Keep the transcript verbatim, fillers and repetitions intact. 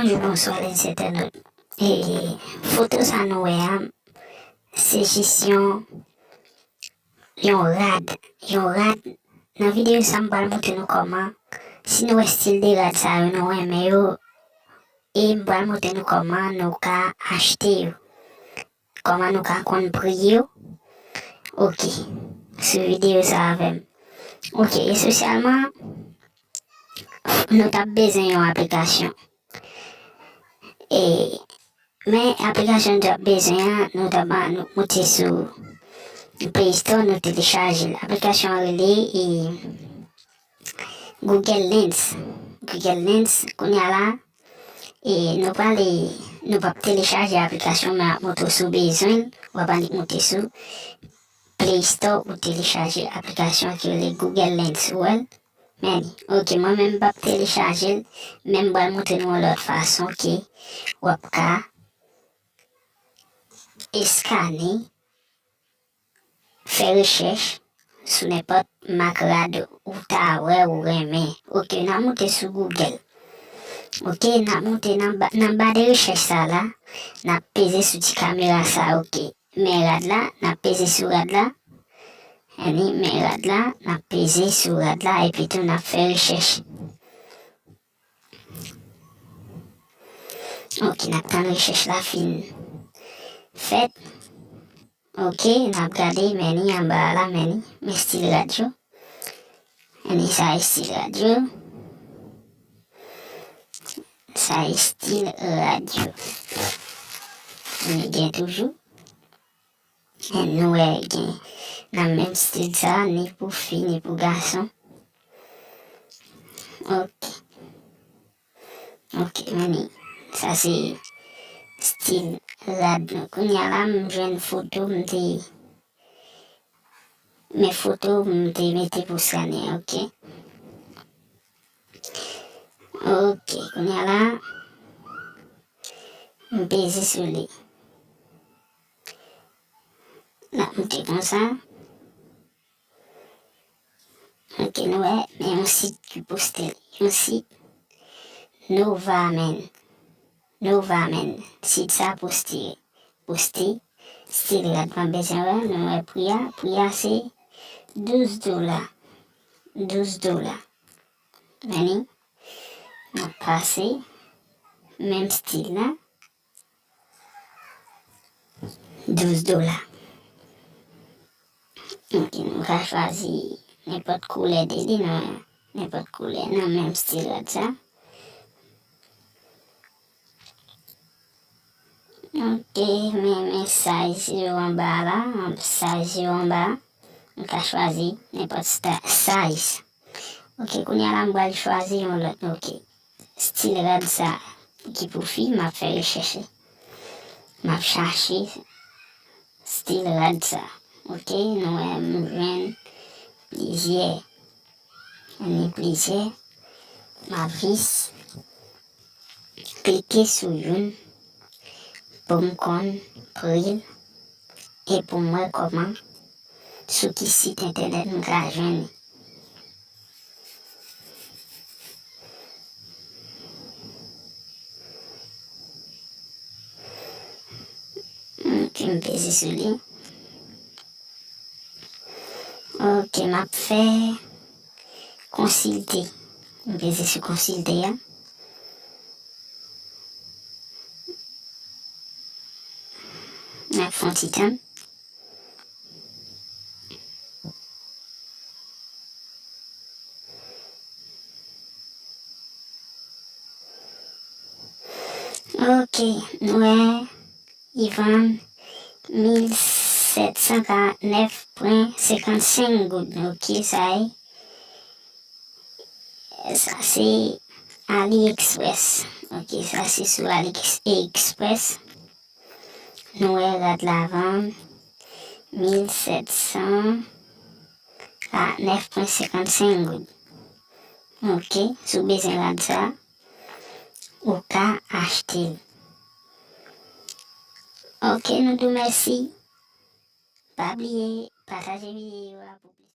Bonjou, bonswa lèzentènot. E foto sa nou wè a, se jis yon, yon rad. Yon rad. Nan videyo sa, m pral montre nou kòman, si nou wè stil de rad sa yo, nou renmen yo, e m pral montre nou kòman nou ka achte yo. Kòman nou ka konn pri yo? Ok. Sou videyo sa avè m. Ok, espesyalman, nou t ap bezwen yon aplikasyon. E, men aplikasyon nou t ap bezwen an, nou t ap, nou moute sou Play Store, nou telechaje l. Aplikasyon an rele, e, Google Lens. Google Lens, kounye a la, e nou prale, nou p ap telechaje aplikasyon, men ap montre w si w bezwen l, w ap annik moute sou Play Store ou telechaje aplikasyon ki rele Google Lens, ou wè l? Men li, ok, mwen menm m p ap telechaje l, men m pral montre nou yon lòt fason ke w ap ka eskane, fè rechèch sou nenpòt mak rad ou ta wè ou renmen. Ok, n a moute sou Google. Ok, n a moute nan ba, nan ba de rechèch sa la, n a peze sou ti kamera sa, ok. Men rad la, n a peze sou rad la. Anni, men rad la, n a peze sou rad la, epi tou n a fè rechèch. Ok, n ap tann rechèch la fin fèt. Ok, n ap gade, men li anba a la, men li, men stil rad yo. Men li sa e stil rad yo. Sa e stil rad yo. Men gen toujou. Men nou wè gen nan menm stil sa, ni pou fi, ni pou gason. Ok. Ok, men li. Sa se stil rad nou. Kounye a la, m jwenn foto, m te, men foto, m te mete pou skannen, ok. Ok, kounye a la, m peze sou li. N ap moute konsa. Ok, nou wè, men yon sit ki poste li. Yon sit Novamen. Novamen. Sit sa poste, poste stil rad mwen bezwen wè, nou wè pri a. Pri a se douz dola. Douz dola. Men li, n ap pase menm stil la. Douz dola. Ok, nou ka chwazi nenpòt koulè de li, nan nenpòt koulè, nan menm stil rad sa. Ok, men, men size yo anba la, size yo anba. Nou ka chwazi nenpòt sta-, size. Ok, kounye a la, m pral chwazi yon lòt. Ok. Stil rad sa ki pou fi, m ap fè rechèche. M ap chache stil rad sa. Ok, nou wè m jwenn plizyè. Ni plizyè. M ap jis klike sou youn pou m konn pri l e pou m wè kòman, sou ki sit entènèt m ka jwenn li. Ok, m peze sou li. Ok, m ap fè konsilte. M peze sou konsilte a. N ap fè yon ti tann. Ok, nou wè, li vann mil sèt san karant nèf pwen senkannsenk goud. Ok, sa e, sa se AliExpress. Ok, sa se sou AliExpress. Nou wè rad la vann mil sèt san karant nèf pwen senkannsenk goud. Ok, si w bezwen rad sa, ou ka achte l. Ok, nou di w mèsi. Pa bliye pataje videyo a pou plis.